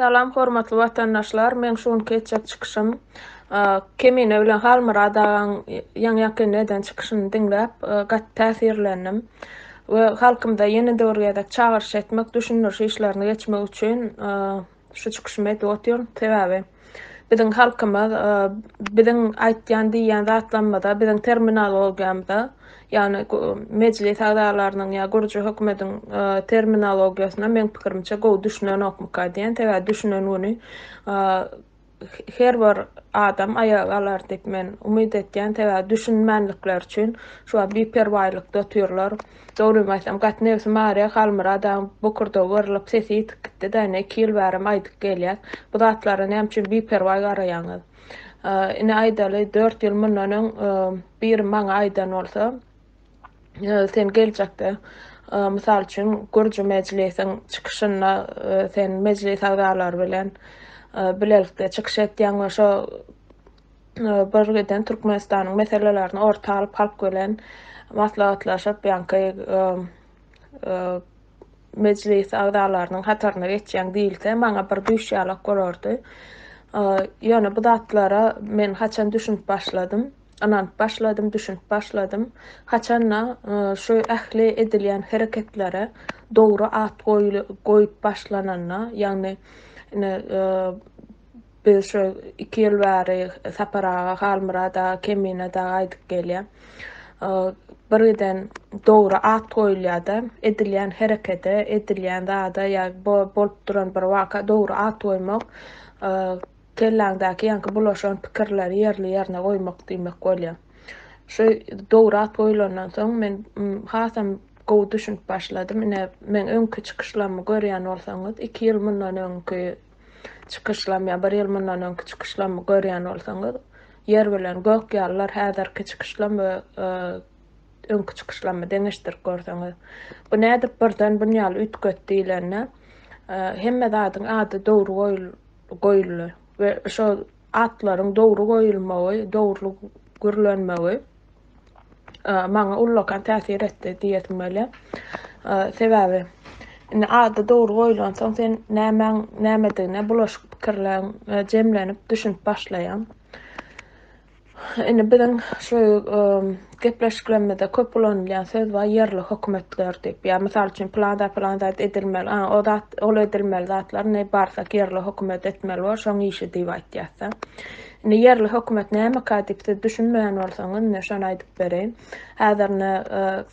Salam hormatly watandaşlar meň şu günki etjek çykyşym Kemine bilen Halmyrat agaň ýaňy ýakynda eden çykyşyny diňläp gaty täsirlendim we halkymyza ýene-de bir gezek çagyryş etmek düşündiriş işlerini geçmek üçin şu çykyşymy edip otyryn. Sebäbi biziň halkymyz biziň aýtýan diýýän zatlarymyza, biziň terminologiýamyza, ýagny mejlis agzalarynyň ýa gurujy hökümediň terminologiýasyna meň pikirimçe gowy düşünenokmyka diýen. Sebäbi düşünen güni her bir adam aýaga galar diýip men umyt etýän. Sebäbi düşünmänlikleri üçin şu wagt biperwaýlykda otyrlar. Dogrymy aýtsam gaty nebsim agyrýar Halmyrat agaň bokurdagy gyrylyp sesi ýitip gitdi-dä ine iki ýyl bärem aýdyp gelýäs. Bu zatlara näme üçin biperwaý garaýaňyz? Ine aýdaly dört ýyl mundan öň biri maňa aýdan bolsa sen geljekde mysal üçin gürji mejlisiň çykyşynda sen mejlis agzalary bilen bilelikde çykyş etýäň we şo bir giden Türkmenistanyň meselelerini orta alyp halk bilen maslahatlaşyp ýaňky mejlis agzalarynyň hataryna geçýäň diýilse maňa bir düýş ýalak bolardy. Ýöne bu zatlara men haçan düşünip başladym, ynanyp başladym, düşünip başladym. Haçanda şu ähli edilýän hereketlere dogry at goýup başlananda, ýagny ine Biz şu iki ýyl bäri Sapar aga, Halmyrat aga, Kemine dagy aýdyp gelýär. Bir giden dogry at goýulýar-da, edilýän herekede, edilýän zada ýa bolup duran bir waka dogry at goýmak, kelläňdäki ýaňky bulaşan pikirleri ýerli-ýerine goýmak diýmek bolýar. Şu dogry at goýlandan soň men hasam gowy düşünip başladym. Ine, meň öňki çykyşlarymy görýän bolsaňyz, iki ýyl mundan öňki çykyşlam ýa bir ýyl mundan öňki çykyşlamy görýän bolsaňyz, ýer bilen gök ýalylar häzirki çykyşlam we öňki çykyşlamy deňeşdirip görseňiz. Bu nädip birden bun ýaly üýtget diýlende, hemme zadyň ady dogry goýuldy we şo atlaryň dogry goýulmagy, dogry gürlenmegi maňa ullakan täsir etdi diýesim gelýär. Sebäbi indi ady dogry goýlansoň sen nämäň nämedigine bulaşyk pikirleň jemlenip düşünip başlaýaň. Indi biziň şu gepleşiklerimizde köp ulanylýan söz bar ýerli hökümetler diýip. Ýa mysal üçin pylan zat pylan zat edilmeli, a o zat ol edilmeli zatlar indi barsak ýerli hökümet etmeli bor şoň işi diýip aýtýas-da. Indi ýerli hökümet nämeka diýip siz düşünmeýän bolsaňyz, indi şony aýdyp bereýin. Häzir indi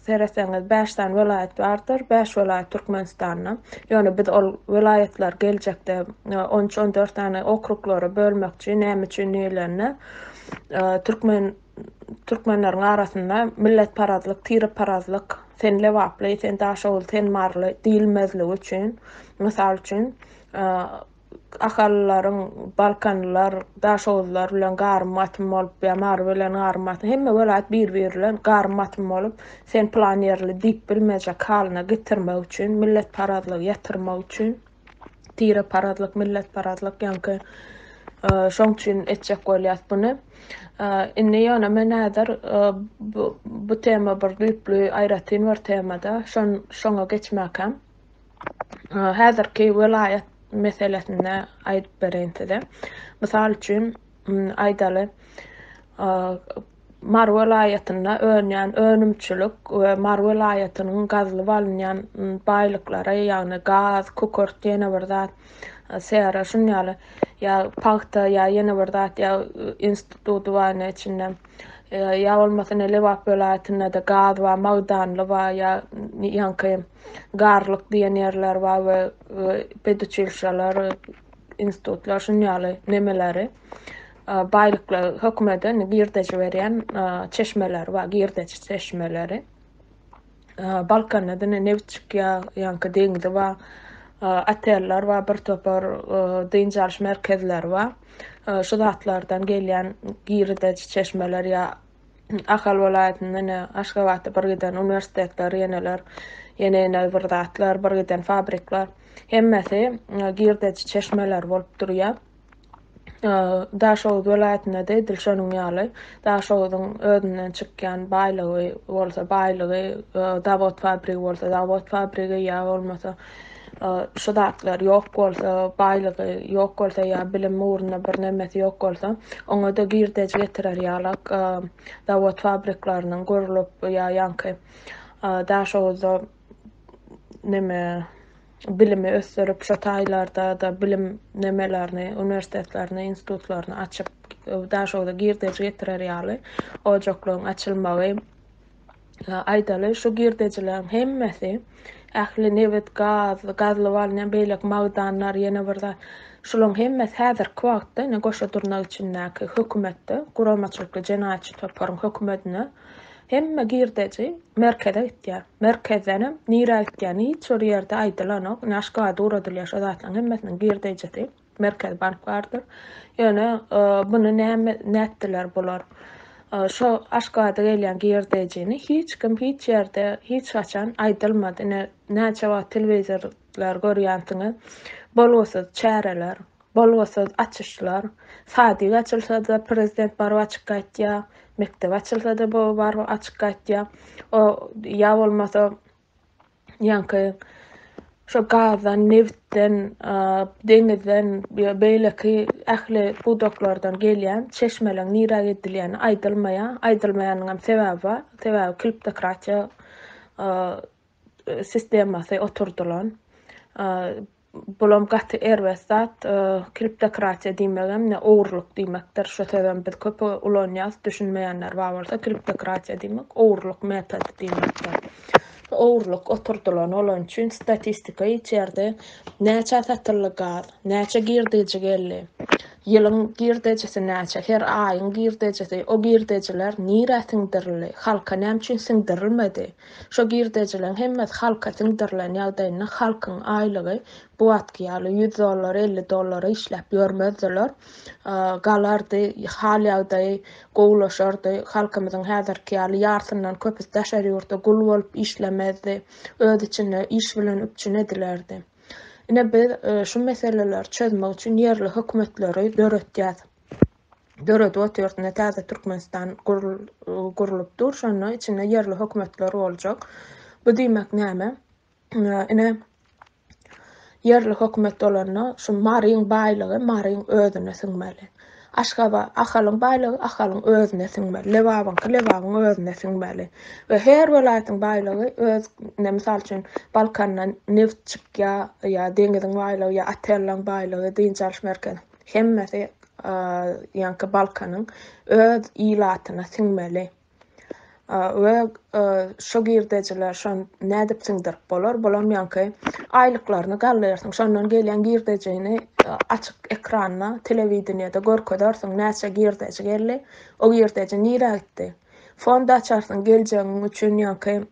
seretseňiz bäş sany welaýat bardyr, bäş welaýat Türkmenistanda. Ýöne biz ol welaýatlary geljekde on üç, on dört sany okruglara bölmekçi. Näme üçin diýilende, türkmen türkmenleriň arasynda milletparazlyk, tireparazlyk, sen lebaply, sen daşoguzly, sen maryly diýilmezligi üçin, mysal üçin, Ahallylaryň balkanlylar, daşoguzlylar bilen garym-gatym bolup ýa Mary bilen garym-gatym, hemme welaýat bir-biri bilen garym-gatym bolup, sen pylan ýerli diýip bilmejek halyna getirmek üçin, milletparazlygy ýatyrmak üçin, tireparazlyk, milletparazlyk ýaňky şoň üçin etjek bolýas buny. Indi ýöne men häzir bu tema bir düýpli aýratyn bir temada, şoňa geçmäkäm. Häzirki welaýat meselesinde aýdyp bereýin size. Mysal üçin, aýdaly, Mary welaýatynda önýän önümçilik we Mary welaýatynyň gazylyp alynýan baýlyklary, ýagny gaz, kükürt, ýene bir zat, sera, şunuň ýaly, ýa pagta, ýa ýene bir zat, ýa instituty bar ine içinde. Ýa bolmasa ine Lebap welaýatynda-da gaz bar, magdanly bar, ýa ýaňky Garlyk diýen ýerler bar we peduçilişeler, institutlar şuny ýaly nemeleri baýlyklar hökümete indi girdeji berýän çeşmeleri bar, girdeji çeşmeleri. Balkanda diňe nebit çykýar, ýaňky deňzi bar, oteller bar, bir topar dynç alyş merkezleri bar. Şu zatlardan gelýän girdeji çeşmeler ýa Ahal welaýatynda ine Aşgabatda bir giden uniwersitetler ýeneler, ýene ýene bir zatlar, bir giden fabrikler hemmesi e, girdeji çeşmeler bolup durýar. E, Daşoguz welaýatynda-da edil şonuň ýaly Daşoguzyň özünden çykýan baýlygy bolsa baýlygy, e, zawod fabrigi bolsa zawod fabrigi ýa bolmasa. Şu zatlar ýok bolsa, baýlygy ýok bolsa ýa bilim ugrunda bir nemesi ýok bolsa, oňa-da girdeji getirer ýalak zawod fabrikleriniň gurlup ýa ýaňky Daşoguzda neme bilimi ösdürip şo taýlarda-da bilim nemelerini, uniwersitetlerini, institutlaryny açyp Daşoguza girdeji getirer ýaly ojaklaryň açylmagy Aýdaly, şu girdejileriň hemmesi, ähli nebit, gaz, gazlyp alynýan beýleki magdanlar, ýene bir zat, şularyň hemmesi häzirki wagtda ine goşa dyrnak içindäki hökümetde, guramaçylykly jenaýatçy toparyň hökümetine hemme girdeji merkeze gitýär. Merkezdenem nirä gitýäni hiç bir ýerde aýdylanok. Ine Aşgabada ugradylýar şo zatlaryň hemmesiniň girdejisi. Merkezi bank bardyr. Ýöne muny näme nätdiler bular? Şo Aşgabada gelýän girdejini hiç kim hiç ýerde hiç haçan aýdylmady. Ine näçe wagt telewizorlar görýänsiňiz. Bolgusyz çäreler, bolgusyz açyşlar. Sadik açylsa-da prezident baryp açyp gaýtýar. Mekdep açylsa-da bu baryp açyp gaýtýar. O ýa bolmasa ýaňky şo gazdan, nebitden, deňizden we beýleki ähli pudaklardan gelýän çeşmeleriň nirä edilýäni aýdylmaýar. Aýdylmaýanyň hem sebäbi bar. Sebäbi kliptokratiýa sistemasy oturdylan. Bulam gaty erbet zat. Kliptokratiýa diýmegem ne ogurlyk diýmekdir. Şu sözem biz köp ulanýas, düşünmeýänler bar bolsa, kliptokratiýa diýmek ogurlyk metody diýmekdir. Ogurlyk oturdylan bolany üçin statistika hiç ýerde näçä satyldy gaz, näçe girdeji geldi, ýylyň girdejisi näçe, her aýyň girdejisi, o girdejiler nirä siňdirildi, halka näme üçin siňdirilmedi? Şo girdejileriň hemmesi halka siňdirilen ýagdaýynda halkyň aýlygy bu wagtky ýaly ýüz dollar, 50 dollara işläp ýörmezdiler. Galardy, hal-ýagdaýy gowulaşardy. Halkymyzyň häzirki ýaly ýarsyndan köpüsi daşary ýurtda gul bolup işlemezdi. Öz içinde iş bilen üpjün edilerdi. Ine biz şu meseleleri çözmek üçin ýerli hökümetleri döretýäs. Döredip otyrys. Ine täze Türkmenistan gurlup dur. Şonda içinde ýerli hökümetler boljak. Bu diýmek näme? Ine ýerli hökümet bolanda şu Maryň baýlygy Maryň özüne siňmeli. Aşgabat, Ahalyň baýlygy Ahalyň özüne siňmeli. Lebabyňky Lebabyň özüne siňmeli. We her welaýatyň baýlygy öz, ine mysal üçin Balkandan neft çykýar, ýa deňiziň baýlygy, ýa otellaň baýlygy, dynç alyş merkezi. Hemmesi ýaňky Balkanyň öz ilatyna siňmeli. We şo girdejiler şony nädip siňdirip bolar? Bulam ýaňky aýlyklaryny galdyrarsyň. Şondan gelýän girdejini açyk ekranda, telewideniýede görkezersiň, näçe girdeji geldi, o girdeji nirä gitdi. Fond açarsyň geljegiň üçin ýaňky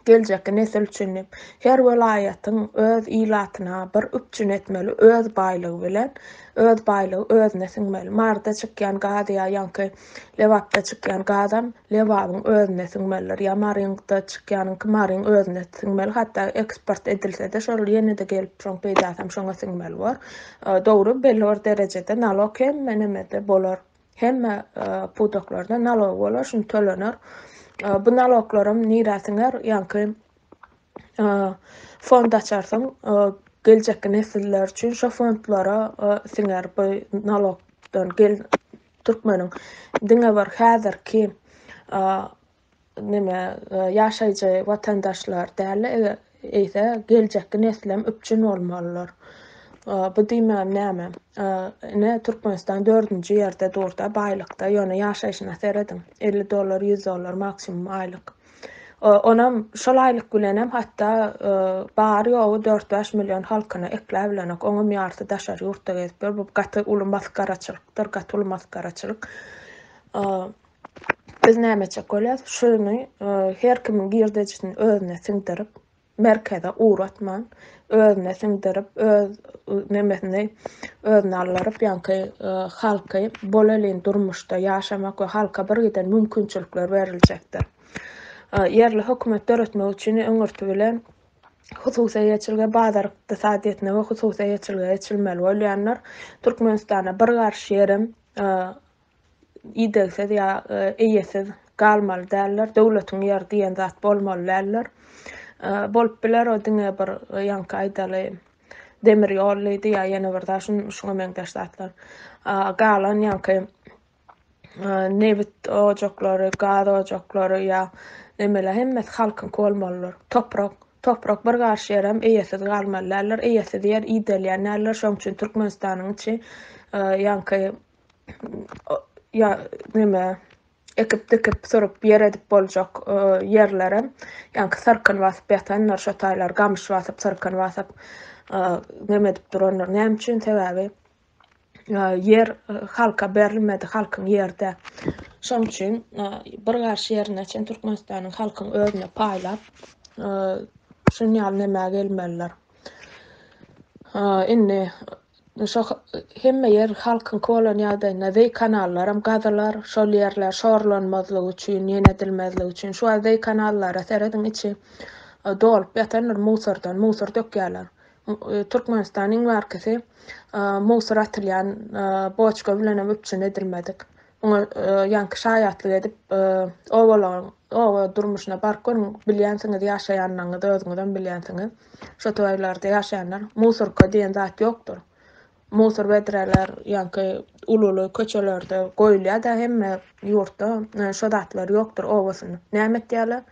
geljekki nesil üçin diýip, her welaýatyň öz ilatyna bir üpjün etmeli öz baýlygy bilen, öz baýlygy özüne siňmeli. Maryda çykýan gaz ýa ýaňky Lebapda çykýan gazam Lebabyň özüne siňmelidir. Ýa Maryňda çykýanyňky Maryň özüne siňmeli. Hatda eksport edilse-de şol ýene-de gelip şoň peýdasam şoňa siňmeli bor. Dogry belli bir derejede nalog hemme nemede bolar. Hemme pudaklarda nalog bolar, şuny tölener. Bu naloglaram nirä siňer? Ýaňky fond açarsyň, geljekki nesiller üçin şo fondlara siňer bu nalogdan gel türkmeniň diňe bir häzirki neme ýaşaýjy watandaşlar däl-de, eýse geljekki neslem üpjün bolmalydyr. Bu diýmegim näme? Ine, Türkmenistan dördünji ýerde dur-da baýlykda, ýöne ýaşaýşyna serediň. 50 dollar, 100 dollar maksimum aýlyk. Onam şol aýlyk bilenem hatda bary-ýogy dört-bäş million halkyny ekläbilenok. Oňam ýarysy daşary ýurtda gezip ýör. Bu gaty uly masgaraçylykdyr, gaty uly masgaraçylyk. Biz näme etjek bolýas? Şuny her kimiň girdejisini özüne siňdirip, merkeze ugratman, özüne siňdirip, öz nemesini özüne aldyryp, ýaňky halky bolelin durmuşda ýaşamak we halka birgiden mümkinçilikler beriljekdir. Ýerli hökümet döretmek üçin öňürti bilen hususy eýeçilige, bazar ykdysadyýetine we hususy eýeçilige geçilmeli bolýandyr. Türkmenistanda bir garyş ýerem idegsiz ýa eýesiz galmaly däldir. Döwletiň ýeri diýen zat bolmaly däldir. Bolup biler o diňe bir ýaňky aýdaly demir ýol diýdi ýa ýene bir zat şuňa meňzeş zatlar. Galan ýaňky nebit ojaklary, gaz ojaklary ýa nemeler hemmesi halkyňky bolmalydyr. Toprak, toprak bir garyş ýerem eýesiz galmaly däldir. Eýesiz ýer idelýän däldir. Şonuň üçin Türkmenistanyň içi ýaňky ýa neme ekip dikip sürüp ýer edip boljak ýerlerem ýaňky syrkyn basyp ýatandyr. Şo taýlar gamyş basyp, syrkyn basyp neme edip durandyr. Näme üçin? Sebäbi ýer halka berilmedi, halkyň ýerde. Şonuň üçin bir garş ýerine çen Türkmenistanyň halkyň özüne paýlap, şuny ýaly nämä gelmeliler. Indi şo hemme ýer halkyňky bolan ýagdaýynda zeý kanallaram gazylar, şol ýerler şorlanmazlygy üçin, ýene edilmezligi üçin. Şu wagt zeý kanallara serediň içi dolup ýatandyr musordan, musor dökýärler. Türkmenistan iň bärkisi musor atylýan boçka bilenem üpjün edilmedik. Muňa ýaňky şaýatlyk edip obalaryň oba durmuşyna baryp görüň, bilýänsiňiz ýaşaýanlaryňyz özüňizem bilýänsiňiz. Şo toýlarda ýaşaýanlar musorka diýen zat ýokdur. Musor bedreler ýaňky uly-uly köçelerde goýulýar-da hemme ýurtda şo zatlar ýokdur obasynda. Näme etýärler?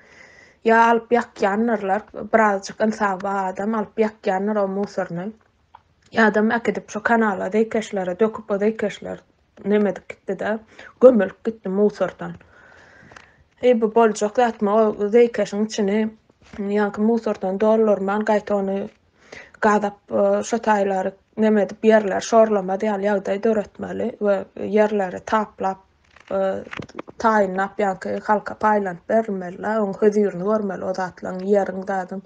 Ýa alyp ýakýandyrlar, birazjyk ynsaby bar adam alyp ýakýandyr o musoryny. Ýa-da äkidip şo kanala zeýkeşlere döküp o zeýkeşler neme edip gitdi-de, gömülip gitdi musordan. Eý bu boljak zatmy o zeýkeşiň içini ýaňky musordan doldurman gaýta ony gazap şo taýlary neme edip ýerleri şorlamaz ýaly ýagdaý döretmeli we ýerleri taplap taýynlap ýaňky halka paýlanyp berilmeli oň hözirini görmeli o zatlaryň ýeriň zadyň.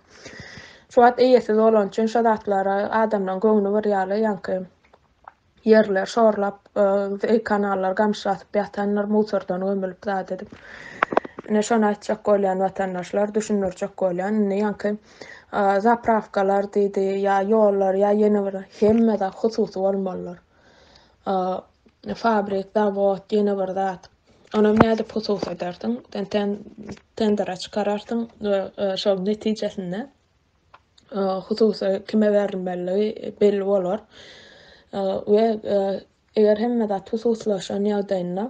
Şu wagt eýesiz bolany üçin şo zatlara adamlaryň göwni bir ýaly ýaňky Ýerler şorlap, zeý kanallar gamyş basyp ýatandyr, musordan gömülip zat edip. Ine şony aýtjak bolýan watandaşlar, düşündirjek bolýan. Indi ýaňky zaprawkalar diýdi, ýa ýollar, ýa ýene bir hemme zat hususy bolmalydyr. Fabrik, zawod, ýene bir zat. Onam nädip hususy edersiň? Sen tendere çykararsyň we şol netijesinde hususy kime berilmeligi belli bolar we eger hemme zat hususlaşan ýagdaýynda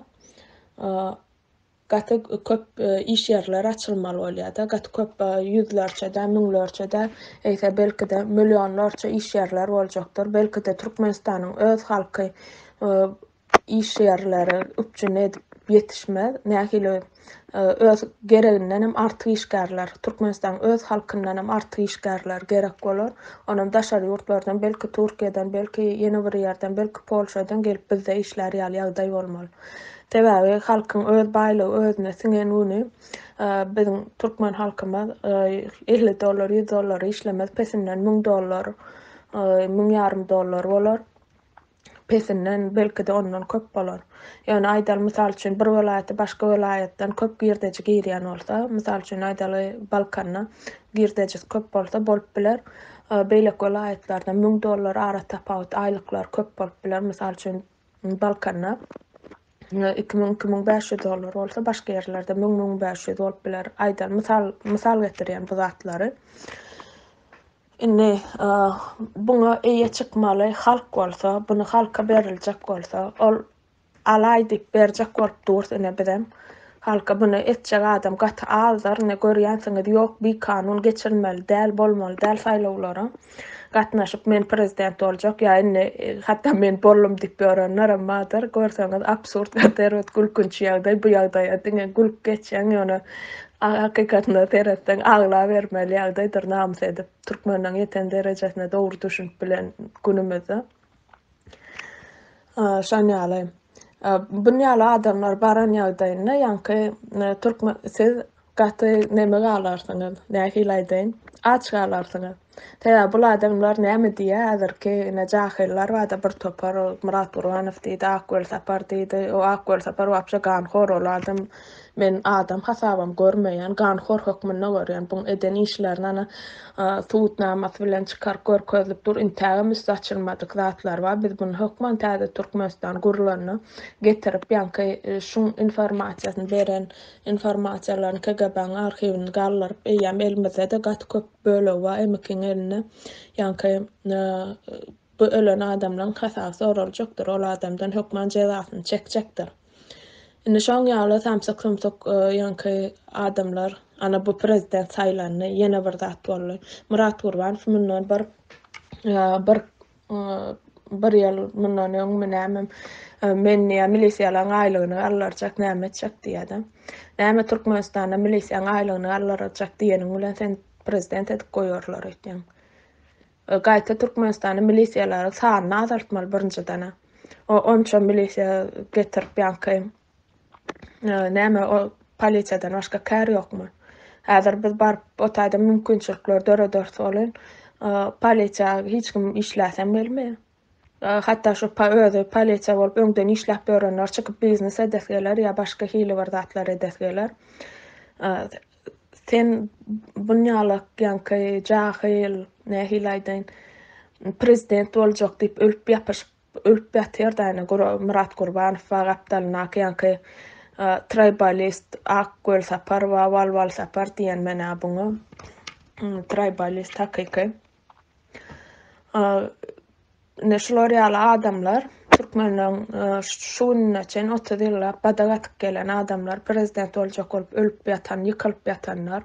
gaty köp iş ýerleri açylmaly bolýar-da, gaty köp ýüzlerçe-de, müňlerçe-de, eýse belki-de millionlarça iş ýerler boljakdyr. Belki-de Türkmenistanyň öz halky iş ýerleri üpjün edip ýetişmez. Nähili öz gereginden hem artyk işgärler, Türkmenistanyň öz halkyndan hem artyk işgärler gerek bolar. Onam daşary ýurtlardan, belki Türkiýeden, belki ýene bir ýerden, belki Polşadan gelip bizde işlär ýaly ýagdaý bolmaly. Sebäbi halkyň öz baýlygy özüne siňen güni biziň türkmen halkymyz 50 dollar, 100 dollar işlemez, pesinden 1000 dollar, müň ýarym dollar bolar. Pesinden, belki-de ondan köp bolar. Ýöne aýdaly, mysal üçin, bir welaýata başga welaýatdan köp girdeji girýän bolsa, mysal üçin, aýdaly, Balkanda girdejisi köp bolsa, bolup biler. Beýleki welaýatlardan 1000 dollar aratapawut aýlyklar köp bolup biler. Mysal üçin, Balkanda 2000, 2500 dollar bolsa, başga ýerlerde 1000, 1500 bolup biler. Aýdaly, mysal, mysal getirýän bu zatlary. Indi buňa eýe çykmaly halk bolsa, buny halka beriljek bolsa, ol alaý diýip berjek bolup durus ine bizem. Halka buny etjek adam gaty azdyr, ine görýänsiňiz ýok bikanun geçirilmeli däl, bolmaly däl saýlawlara gatnaşyp men prezident boljak ýa indi hatda men boldum diýip ýörenlerem bardyr, görseňiz absurd gaty erbet gülkünç ýagdaý bu ýagdaýa diňe gülüp geçýäň ýöne Hakykatynda seretseň aglabermeli ýagdaýdyr namys edip türkmenleň ýeten derejesine dogry düşünip bilen günümizde. Şon ýaly. Bun ýaly adamlar baran ýagdaýynda ýaňky türkmen siz gaty neme galarsyňyz nähili aýdaýyn aç galarsyňyz. Sebäbi bul adamlar näme diýýär häzirki ine jahyllar barda bir topar ol Myrat Gurbanow diýdi, Ak Welsapar diýdi. O Ak Welsapar wapşe ganhor ol adam men adam hasabam görmeýän ganhor hökmünde görýän. Buň eden işlerini ana subutnamasy bilen çykaryp görkezilip dur. Intägem üsti açylmadyk zatlar bar. Biz buny hökman täze Türkmenistan gurlanda getirip ýaňky şuň informasiýasyny beren informasiýalaryny KGB-niň arhiwini galdyryp eýýäm elimizde-de gaty köp bölegi bar MK-iň elinde. Ýaňky bu ölen adamlaryň hasaby soraljakdyr. Ol adamdan hökman jezasyny çekjekdir. Indi şoň ýaly samsyk-sumsuk ýaňky adamlar ana bu prezident saýlandy, ýene bir zat boldy. Myrat Gurbanow mundan bir bir bir ýyl mundan öňmi näme men diýýär milisiýalaryň aýlygyny galdyrjak näme etjek diýýär-de. Näme Türkmenistanda milisiýaň aýlygyny galdyrjak diýeniň bilen sen prezident edip goýarlar öýtýäň. Gaýta Türkmenistanda milisiýalaryň sanyny azaltmaly birinjiden-ä. O onça milisiýa getirip ýaňky Näme o polisiýadan başga kär ýokmy? Häzir biz baryp o taýda mümkinçilikler dörederis welin, polisiýa hiç kim işläsem gelmeýär. Hatda şu özi polisiýa bolup öňden işläp ýörenler çykyp biznes edesi geler ýa başga hili bir zatlar edesi geler. Sen bunýalak ýaňky jahyl, nähili aýdaýyn, prezident boljak diýip ölüp ýapyşyp Ölüp ýatyrdy ene Myrat Gurbanow bar gapdalyndaky ýaňky traýbalist Ak Welsapar bar Wal Walsapar diýen men-ä buňa traýbalist hakyky. Ine şular ýaly adamlar türkmenleň şu gününe çen 30 ýyllap badak atyp gelen adamlar prezident boljak bolup ölüp ýatan ýykylyp ýatanlar.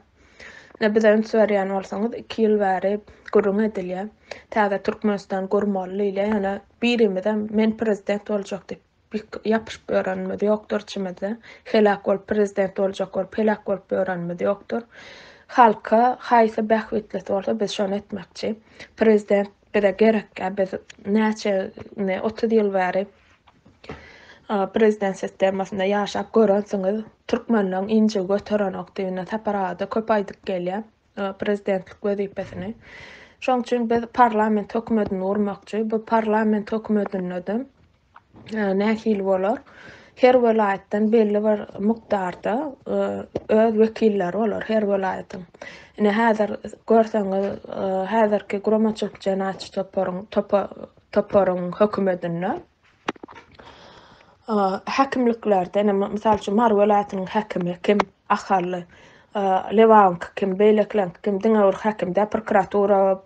Ine bize üns berýän bolsaňyz 2 ýyl bäri gürrüň edilýär. Täze Türkmenistan gurmaly diýilýär. Ýöne birimizem men prezident boljak diýip ýapyşyp ýörenimiz ýokdur içimizde. Heläk bolup prezident boljak bolup heläk bolup ýörenimiz ýokdur. Halka haýsy bähbitlisi bolsa biz şony etmekçi. Prezident bize gerekkä biz näçe ine 30 ýyl bäri prezident sistemasynda ýaşap görensiňiz türkmenleň injigi göterenok diýip Sapar aga-da köp aýdyp gelýär prezidentlik wezipesini. Şoň üçin biz parlament hökümetini gurmakçy. Bu parlament hökümetinde-de nähili bolar? Her welaýatdan belli bir mukdarda öz wekilleri bolar her welaýatyň. Ine häzir görseňiz häzirki guramaçylyk jenaýatçy toparyň toparyň hökümetinde häkimliklerde ine mysal üçin Mary welaýatynyň häkimi kim? Ahally. Lebabyňky kim? Beýlekileňki kim? Diňe bir häkim däl, prokuratura,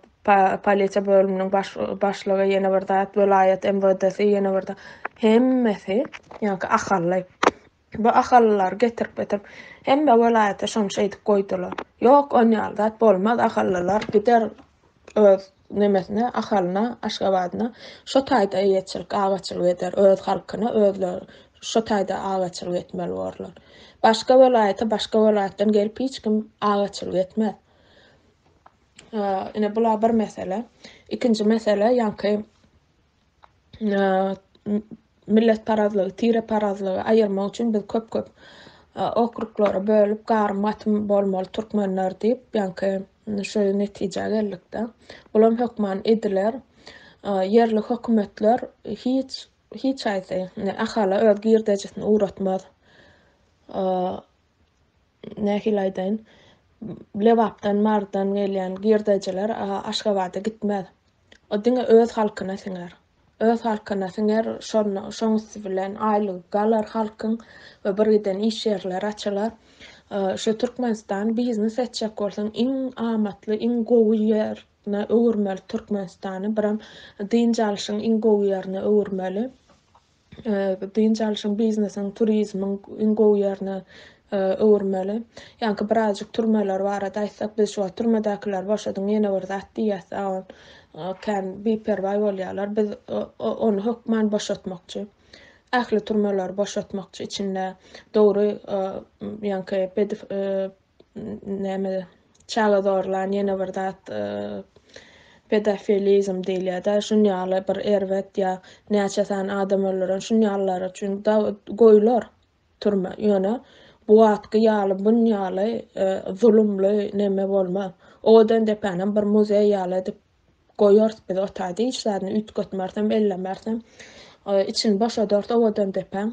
polisiýa bölüminiň baş başlygy ýene bir zat, welaýat MWD-si ýene bir zat. Hemmesi ýaňky Ahally. Bu ahallylary getirip getirip hemme welaýata şony şeýdip goýdular. Ýok on ýaly zat bolmaz ahallylar gider öz nemesine ahalyna aşgabadyna şo taýda eýeçilik agaçylyk eder öz halkyna özleri şo taýda agaçylyk etmeli borlar. Başga welaýata başga welaýatdan gelip hiç kim agaçylyk etmez. Ine bula bir mesele. Ikinji mesele ýaňky milletparazlygy, tireparazlygy aýyrmak üçin biz köp-köp okruglara bölüp garym-gatym bolmaly türkmenler diýip, ýaňky şu netijä geldik-de. Bulam hökman ediler. Ýerli hökümetler hiç hiç haýsy Ahala öz girdejisini ugratmaz. Nähili aýdaýyn, Lebapdan, Marydan gelýän girdejiler Aşgabada gitmez. O diňe öz halkyna siňer. Öz halkyna siňer, şonda şoň üsti bilen aýlygy galar halkyň we bir giden iş ýerleri açylar. Şu Türkmenistan biznes etjek bolsaň iň amatly, iň gowy ýerine öwürmeli Türkmenistany, birem dynç alşyň iň gowy ýerine öwürmeli. dynç alşyň, biznesiň, turizmiň iň gowy ýerine öwürmeli. Ýaňky birazjyk türmeler barada aýtsak, biz şu wagt türmedäkileri boşadyň ýene bir zat diýýäs, a kän biperwaý bolýarlar. Biz ony hökman boşatmakçy. Ähli türmeleri boşatmakçy içinde dogry ýaňky näme çaga zorlan ýene bir zat pedofilizm diýilýär-de, şun ýaly bir erbet ýa näçe sany adam öldüren şun ýalylar üçin goýular türme. Ýöne Bu wagtky ýaly bun ýaly zulumly neme bolmaz. Owadan depänem bir muzeý ýaly edip goýarys biz o taýda hiç zadyny üýtgetmerisem ellemerisem. Içini boşadarys owadan depäň.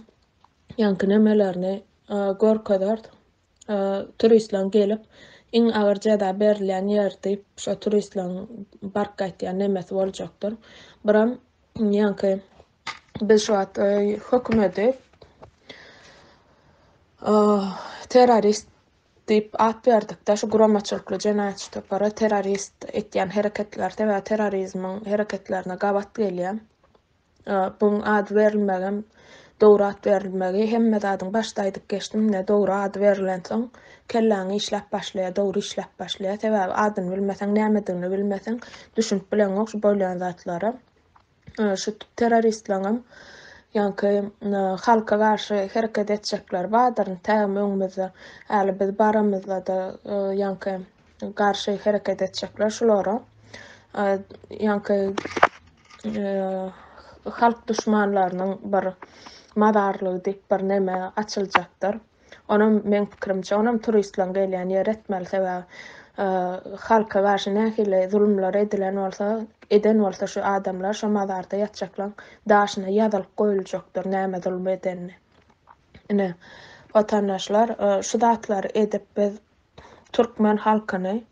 Ýaňky nemelerini görkezeris. Turistleň gelip iň agyr jeza berilýän ýer diýip şo turistleň baryp gaýtýan nemesi boljakdyr. Biram ýaňky Biz şu wagt hökümeti terrorist diýip at berdik-de, şu guramaçylykly jenaýatçy topara terrorist etýän hereketleri sebäbi terrorizmiň hereketlerine gabat gelýär. Buň ady berilmegem, dogry at berilmegi hemme zadyň başda aýdyp geçdim, ine dogry ady berlensoň kelläň işläp başlaýar, dogry işläp başlaýar. Sebäbi adyny bilmeseň, nämedigini bilmeseň düşünip bileňok şu bolýan zatlara. Şu terroristleňem ýaňky halka garşy hereket etjekleri bardyr intägem öňümizde. Häli biz baramyzda-da ýaňky garşy hereket etjekler şulara. Ýaňky halk duşmanlarynyň bir mazarlygy diýip bir neme açyljakdyr. Onam meň pikirimçe onam turistleň gelýän ýeri etmeli sebäbi halka garşy nähili zulumlar edilen bolsa eden bolsa şu adamlar şo mazarda ýatjaklaň daşyna ýazylyp goýuljakdyr näme zulum edenini. Ine watandaşlar şu zatlary edip biz türkmen halkyny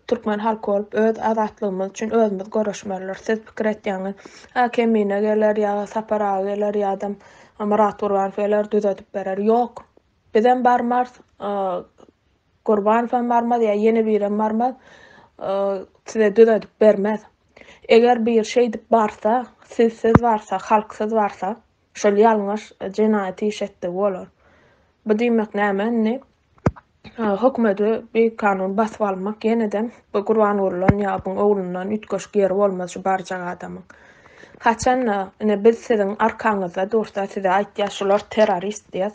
Türkmen halky bolup öz azatlygymyz üçin özümiz göreşmelidir. Siz pikir etýäňiz, hä Kemine geler ýa Sapar aga geler ýa-da Myrat Gurbanow geler düzedip berer. Ýok. Bizem barmarys, Gurbanowam barmaz ýa ýene birem barmaz, size düzedip bermez. Eger biri şeýdip barsa, sizsiz barsa, halksyz barsa, şol ýalňyş jenaýat iş etdigi bolar. Bu diýmek näme indi? Hökümeti bikanun basyp almak ýene-de bu Gurbangulydan ýa buň oglundan üýtgeşik ýeri bolmaz şu barjak adamyň. Haçanda ine biz siziň arkaňyzda dursa size aýtýas şular terrorist diýýäs.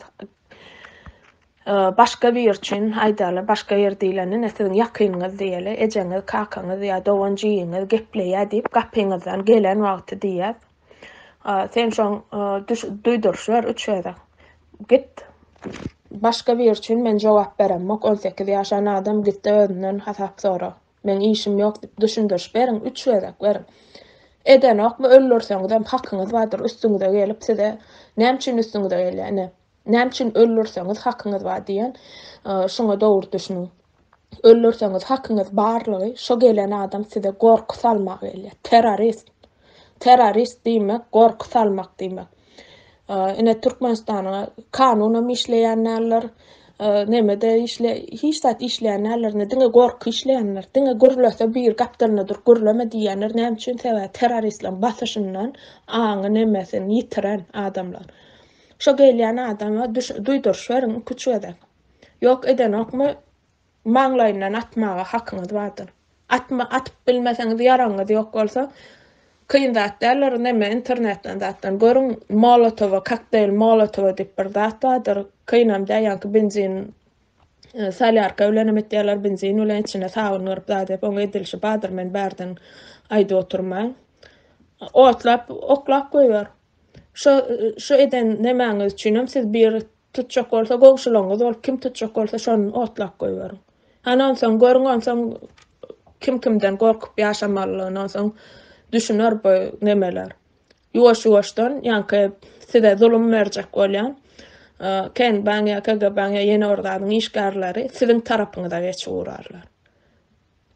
Başga biri üçin aýdaly başga bir diýlende ine siziň ýakynyňyz diýeli ejeňiz kakaňyz ýa dogan jigiňiz gepleýä diýip gapyňyzdan gelen wagty diýýäs. Sen şoň duýduryş ber üç gezek. Git. Başga biri üçin men jogap beremok. 18 ýaşan adam gitde özünden hasap sora. Meň işim ýok diýip düşündiriş beriň, üç gezek beriň. Edenokmy öldürseňizem hakyňyz bardyr üstüňize gelip size näme üçin üstüňize gelýär ine. Näme üçin öldürseňiz hakyňyz bar diýen şuňa dogry düşüniň. Öldürseňiz hakyňyz barlygy şo gelen adam size gorky salmaga gelýär. Terrorist. Terrorist diýmek gorky salmak diýmek. Ine Türkmenistana kanunam işleýän däldir. Neme-de işle hiç zat işleýän däldir. Ine diňe gorky işleýänler. Diňe gürlese bir gapdalynda durup gürleme diýýänler. Näme üçin? Sebäbi terroristleriň basyşyndan aňy nemesini ýitiren adamlar. Şo gelýän adama duýduryş beriň iki-üç gezek. Ýok edenokmy, maňlaýyndan atmaga hakyňyz bardyr. Atma, atyp bilmeseňiz, ýaragyňyz ýok bolsa, kyn zat däldir, neme internetden zatdan görüň, molotowa, kokteýl molotowa diýip bir zat bardyr, kynam däl, ýaňky benzin solýarka bilenem etýärler, benzin bilen içine sabyn gyryp zat edip, oň edilişi bardyr, men bärden aýdyp oturmaýyn. Otlap, oklap goýber. Şo şu eden nemäňiz üçinem siz bir tutjak bolsa goňşularyňyz bolup kim tutjak bolsa şony otlap goýberiň. Hany onsoň görüň onsoň kim kimden gorkup ýaşamalylygyny onsoň düşüner bu nemeler. Ýuwaş ýuwaşdan ýaňky size zulum berjek bolýan KNB-iň ýa KGB-iň ýa ýene bir zadyň işgärleri siziň tarapyňyza geçip ugrarlar.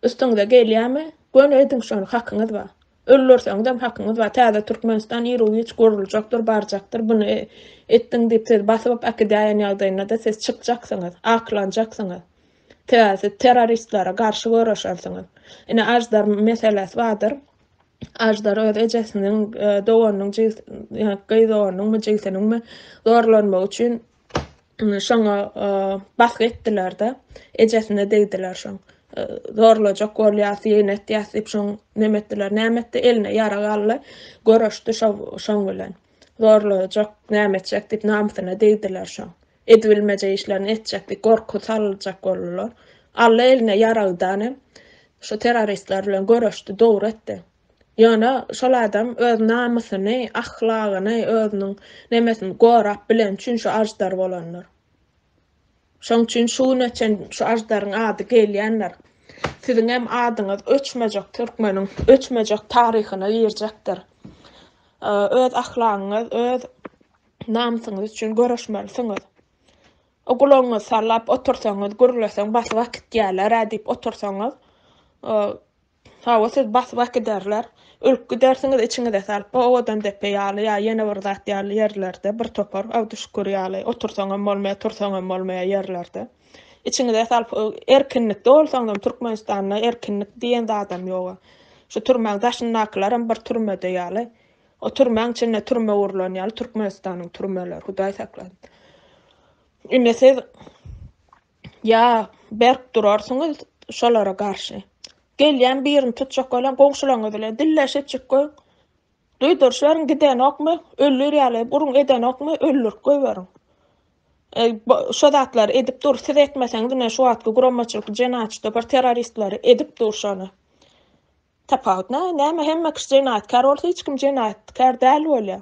Üstüňize gelýärmi? Göni ediň şony hakyňyz bar. Öldürseňizem hakyňyz bar. Täze Türkmenistan iru-giç guruljakdyr, barjakdyr. Buny etdiň diýip sizi basyp äkidäýen ýagdaýynda-da siz çykjaksyňyz, aklanjaksyňyz. Sebäbi siz terroristlere garşy göreşensiňiz. Ine Aždar meselesi bardyr. Aždar öz ejesiniň, doganynyň jigisi, gyz doganynyňmy, jigisiniňmi zorlanmagy üçin Şoňa basgy etdiler-de, ejesine degdiler şoň. Zorlajak bolýas, ýene etýäs diýip şoň neme etdiler, näme etdi, eline ýarag aldy, göreşdi şo şoň bilen. Zorlajak, näme etjek diýip namysyna degdiler şoň. Edibilmejek işlerini etjek diýip gorky saljak boldular. Aldy eline ýaragdan hem şu terroristler bilen göreşdi, dogry etdi. Ýöne şol adam öz namysyny, ahlagyny, özüniň nemesini gorap bileni üçin şu aždar bolandyr. Şoň üçin şu güne çen şu aždaryň ady gelýändir. Siziňem adyňyz öçmejek türkmeniň öçmejek taryhyna girjekdir. Öz ahlagyňyz, öz namysyňyz üçin göreşmelisiňiz. O gulagyňyzy sallap otursaňyz, gürleseň basyp äkitýärler-ä diýip otursaňyz, Hawa siz basyp äkiderler. Ölüp gidersiňiz içiňize salyp bu Owadandepe ýaly ýa ýene bir zat ýaly ýerlerde bir topar Abduşükür ýaly otursaňam bolmaýar tursaňam bolmaýar ýerlerde. Içiňize salyp erkinlikde bolsaňam Türkmenistanda erkinlik diýen zadam ýoga. Şu türmäň daşyndakylaram bir türmede ýaly. O türmäň içinde türme gurlan ýaly Türkmenistanyň türmeleri Hudaý saklasyn. Indi siz Ýa berk durarsyňyz şolara garşy. Gelýän birini tutjak bolýan goňşularyňyz bilen dilleşipjik goýuň. Duýduryş beriň gidenokmy, öldür ýaly uruň edenokmy, öldürip goýberiň. Şo zatlary edip dur, siz etmeseňiz ine şu wagtky guramaçylykly jenaýatçy topar terroristleri edip dur şony. Tapawut nä? Näme hemme kişi jenaýatkär bolsa hiç kim jenaýatkär däl bolýar.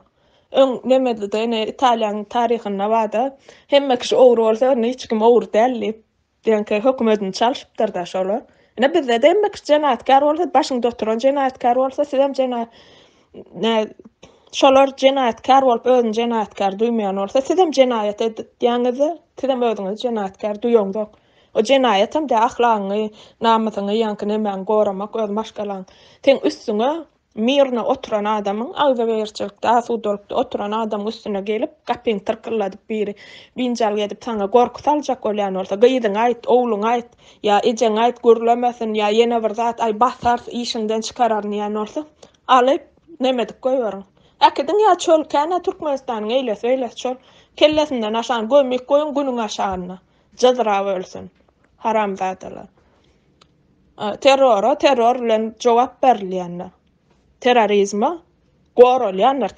Öň nemedede ine Italiýanyň taryhynda barda hemme kişi ogry bolsa indi hiç kim ogry däl diýip diýenki hökümedini çalşypdyrda şolar. Ine bizdede hemme kişi jenaýatkär bolsa başyňda oturan jenaýatkär bolsa sizem jena nä şolar jenaýatkär bolup özüni jenaýatkär duýmaýan bolsa sizem jenaýat edýäňizde sizem özüňizi jenaýatkär duýaňzok. O jenaýatam däl, ahlagyňy, namysyňy, ýaňky nemäňi goramak, öz maşgalaň. Seň üstüňe mirno oturan adamyň, agzybirçilikde, asudalykda oturan adamyň üstüne gelip, gapyňy tyrkylladyp biri biynjalyk edip saňa gorky saljak bolýan bolsa, gyzyňa aýt, ogluňa aýt, ýa ejeňe aýt gürlemesin, ýa ýene bir zat, aý basarys, işiňden çykararyn diýen bolsa, alyp, nemedip goýberiň. Äkidiň ýa çöl kän-ä Türkmenistanyň eýlesi-beýlesi çöl. Kellesinden aşan gömük goýuň günüň aşagynda. Jyzrap ölsün. Haramzadalar. Terrora terror bilen jogap berilýändir. Terrorizme goralýandyr.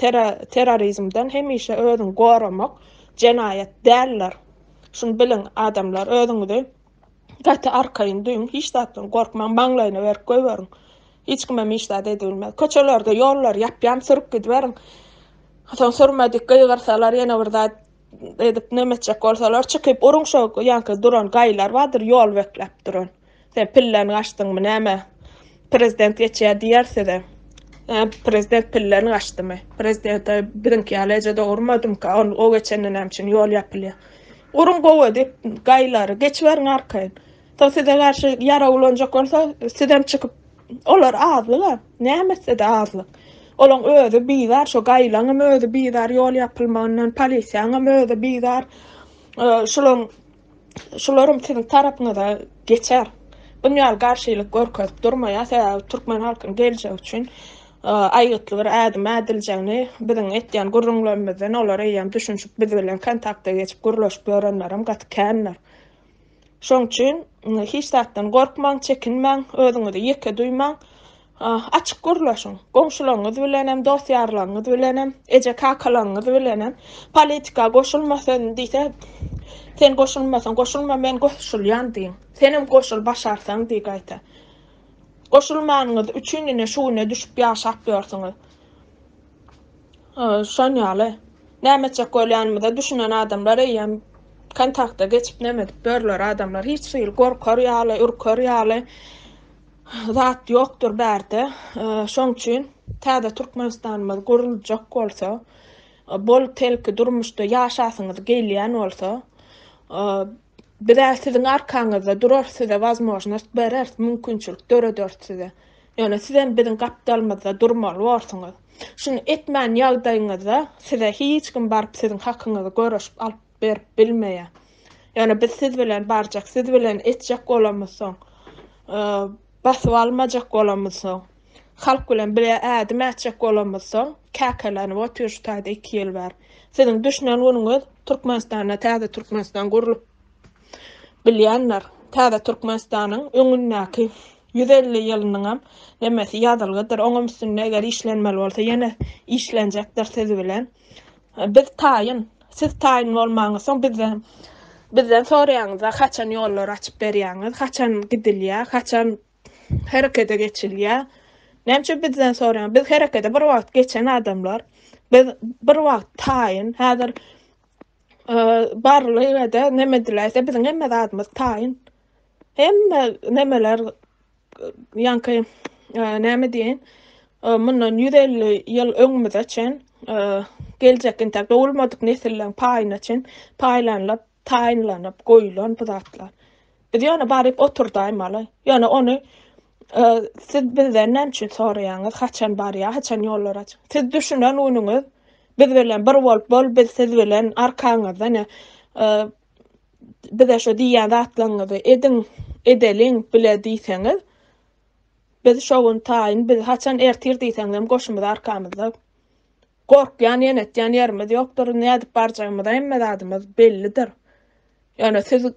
Terrorizmden hemişe özüňi goramak jenaýat däldir. Şuny biliň adamlar özüňizi gaty arkaýyn duýuň, hiç zatdan gorkmaň, maňlaýyna berip goýberiň. Hiç kimem hiç zat edibilmez. Köçelerde ýollary ýapýan sürüp gidiberiň. Soň sürmedik gygyrsalar ýene bir zat edip neme etjek bolsalar çykyp uruň şo ýaňky duran gaýlar bardyr ýol bekläp duran. Sen pilden gaçdyňmy näme? Prezident geçýär diýer size. Hä, prezident pilden gaçdymy? Prezidente biziňki ýaly eje dogurmadymka? Ol o geçende näme üçin ýol ýapylýar? Uruň gowy edip gaýlary geçiberiň arkaýyn. Soň size garşy ýarag ulanjak bolsa sizem çykyp Olar azlyk-a. Näme etse-de azlyk. Olaň özi bizar, şo gaýylaňam özi bizar ýol ýapylmagyndan, polisiýaňam özi bizar. Şulaň şularam siziň tarapyňyza geçer. Bunun ýaly garşylyk görkezip durmaýar, sebäbi türkmen halkynyň geljegi üçin aýgytly bir ädim ädiljegini biziň etýän gürrüňlerimizden olar eýýäm düşünişip biz bilen kontakta geçip gürleşip ýörenlerem gaty kändir. Şoň üçin hiç zatdan gorkmaň, çekinmäň, özüňizi ýeke duýmaň. Açyk gürleşiň. Goňşularyňyz bilenem, dost-ýarlaryňyz bilenem, eje-kakalaryňyz bilenem. Politika goşulma sen diýse, sen goşulmasaň goşulma, men goşulýan diýiň. Senem goşul başarsaň diý gaýta. Goşulmanyňyz üçin ine şu güne düşüp ýaşap ýörsüňiz. Şon ýaly. Näme etjek bolýanymyza düşünen adamlar eýýäm kontakta geçip näme edip ýörler adamlar. Hiç hili gorkar ýaly, ürker ýaly zat ýokdur bärde. Şoň üçin täze Türkmenistanymyz guruljak bolsa, bol telki durmuşda ýaşasyňyz gelýän bolsa, biz-ä siziň arkaňyzda durarys, size wazmožnost bereris, mümkinçilik dörederis size. Ýöne sizem biziň gapdalymyzda durmaly borsuňyz. Şuny etmän ýagdaýyňyzda size hiç kim baryp siziň hakyňyzy göreşip alyp berip bilmeýär. Ýöne biz siz bilen barjak, siz bilen etjek bolamyzsoň, basyp almajak bolamyzsoň, halk bilen bile ädim ätjek bolamyzsoň, käkelenip otyr şu taýda iki ýyl bäri. Siziň düşünen günüňiz Türkmenistanda täze Türkmenistan gurlup bilýänler. Täze Türkmenistanyň öňündäki 150 ýylynyňam nemesi ýazylgydyr. Oňam üstünde eger işlenmeli bolsa ýene işlenjekdir siz bilen. Biz taýyn. Siz taýyn bolmaňyz soň bizden bizden soraýaňyzda haçan ýollary açyp berýäňiz, haçan gidilýär, haçan herekete geçilýär. Näme üçin bizden soraýaň? Biz herekete bir wagt geçen adamlar. Biz bir wagt taýyn. Häzir barlyga-da neme ediläýse biziň hemme zadymyz taýyn. Hemme nemeler ýaňky näme diýeýin, mundan 150 ýyl öňümize çen geljek entek dogulmadyk nesilleň paýyna çen paýlanylyp, taýynlanyp goýulan bu zatlar. Biz ýöne baryp oturdaýmaly. Ýöne ony siz bizden näme üçin soraýaňyz, haçan barýar, haçan ýollar açyk. Siz düşünen günüňiz biz bilen bir bolup bol, biz siz bilen arkaňyzda ne bize şo diýýän zatlaryňyzy ediň, edeliň bile diýseňiz, biz şo gün taýyn, biz haçan ertir diýseňizem goşumyz arkamyzda. Gorkýan, ýene etýän ýerimiz ýokdur, nädip barjagymyz hemme zadymyz bellidir. Ýöne siz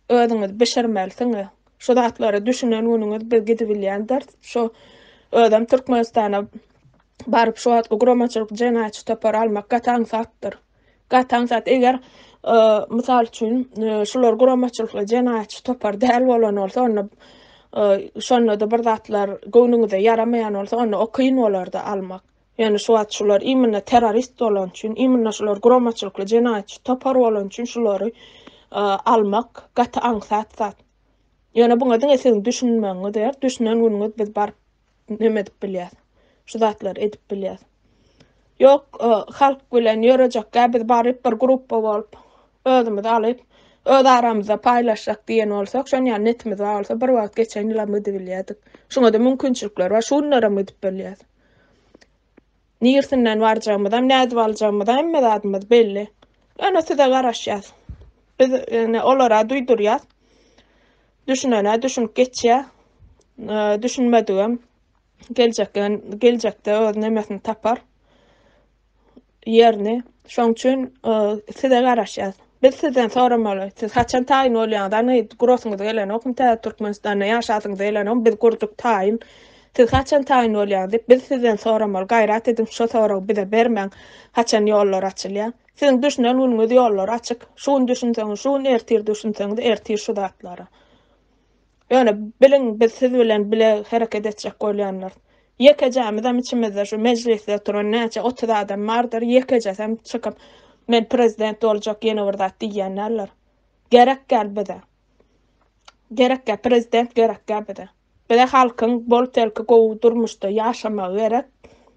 özüňiz bişirmelisiňiz. Şu zatlara düşünen günüňiz biz gidibilýändiris. Şu özem Türkmenistana baryp şu wagtky guramaçylyk jenaýatçy topary almak gaty aňsatdyr. Gaty aňsat. Eger, mysal üçin, şular guramaçylykly jenaýatçy topar däl bolan bolsa, onda şonda-da bir zatlar göwnüňize ýaramaýan bolsa, onda o kyn bolardy almak. Ýöne şu wagt şular imенно terrorist bolany üçin, imенно şular guramaçylykly jenaýatçy topar bolany üçin şulary almak gaty aňsat zat. Ýöne buňa diňe siziň düşünmegiňiz gerek. Düşünen günüňiz biz baryp neme edip bilýäs. Şu zatlary edip bilýäs. Ýok, halk bilen ýörejekkä biz baryp bir gruppa bolup özümiz alyp öz aramyzda paýlaşsak diýen bolsak, şon ýaly netimiz bar bolsa bir wagt geçen ýylam gidibilýärdik. Şuňa-da mümkinçilikler bar, şu günlerem gidip bilýäs. Nirsinden barjagymyzam, nädip aljagymyzam hemme zadymyz belli. Ýöne size garaşýas. Biz ýöne olara duýdurýas. Düşünene düşünip geçýär. Düşünmedigem geljekden geljekde öz nemesini tapar. Ýerini. Şoň üçin size garaşýas. Biz sizden soramaly. Siz haçan taýyn bolýaňyz? Hany gurasyňyz gelenokmy täze Türkmenistanda ýaşasyňyz gelenokmy? Biz gurduk taýyn. Siz haçan taýyn bolýaňyz diýip biz sizden soramaly. Gaýrat ediň şo soragy bize bermäň. Haçan ýollar açylýar? Siziň düşünen günüňiz ýollar açyk. Şu gün düşünseňiz şu gün ertir düşünseňiz ertir şu zatlara. Ýöne biliň biz siz bilen bile hereket etjek bolýanlar. Ýekejämizem içimizde şu mejlisde oturan näçe 30 adam bardyr, ýekejesem çykyp men prezident boljak ýene bir zat diýýän däldir. Gerek gel bize. Gerek gel prezident gerek gel bize. Bize halkyň bol-telki gowy durmuşda ýaşamagy gerek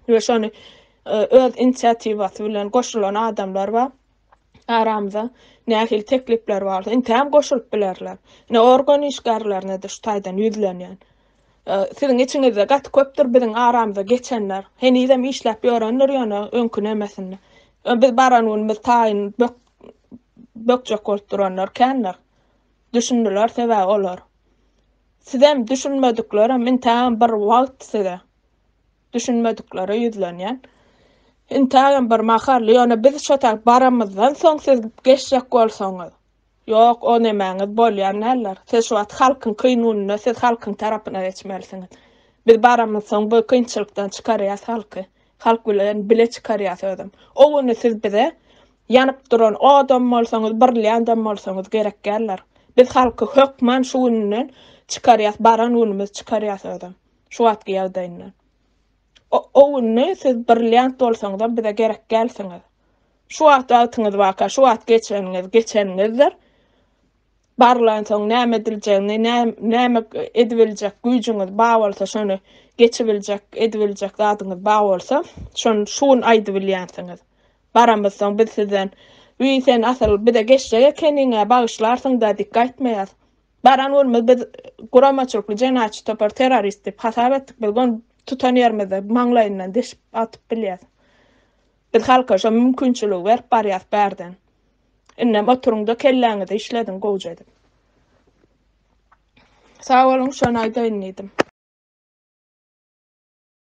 we şony öz inisiatiwasy bilen goşulan adamlar bar. Aramyza nähili teklipler bar bolsa, intäm goşulyp bilerler. Ine organ işgärlerine-de şu taýdan ýüzlenýän. Siziň içiňizde gaty köpdür biziň aramyza geçenler. Henizem işläp ýörendir ýöne öňki nemesinde. Biz baran günümiz taýyn bök bökjek bolup duranlar kändir. Düşündiler sebäbi olar. Sizem düşünmediklerem intägem bir wagt size. Düşünmediklere ýüzlenýän. Intägem bir mahal, ýöne biz şo tak baramyzdan soň siz geçjek bolsaňyz. Ýok, o nemäňiz bolýan däldir. Siz şu wagt halkyň kyn gününde siz halkyň tarapyna geçmelisiňiz. Biz baramyzsoň bu kynçylykdan çykarýas halky. Halk bilen bile çykarýas özem. O güni siz bize Ýanyp duran odam bolsaňyz, birlýandam bolsaňyz gerek däldir. Biz halky hökman şu gününden çykarýas, baran günümiz çykarýas özem. Şu wagtky ýagdaýyndan. O, o günü siz brilliant bolsaňyzam bize gerek dälsiňiz. Şu wagt wagtyňyz barka, şu wagt geçeniňiz geçeniňizdir. Barlansoň näme ediljegini, näme edibiljek güýjüňiz bar bolsa, şony geçibiljek, edibiljek zadyňyz bar bolsa, şony şu gün aýdybilýänsiňiz. Baramyzsoň biz sizden, Wiý, sen asyl bize geçjek ekeniň-ä, bagyşlarsyň-da diýip gaýtmaýas. Baran günümiz biz guramaçylykly jenaýatçy topar, terrorist diýip hasap etdik. Biz ony tutan ýerimizde maňlaýyndan deşip atyp bilýäs. Biz halka şo mümkinçiligi berip barýas bärden. Indem oturyň-da kelläňizi işlediň gowja edip. Sag boluň, şony aýdaýyn diýdim.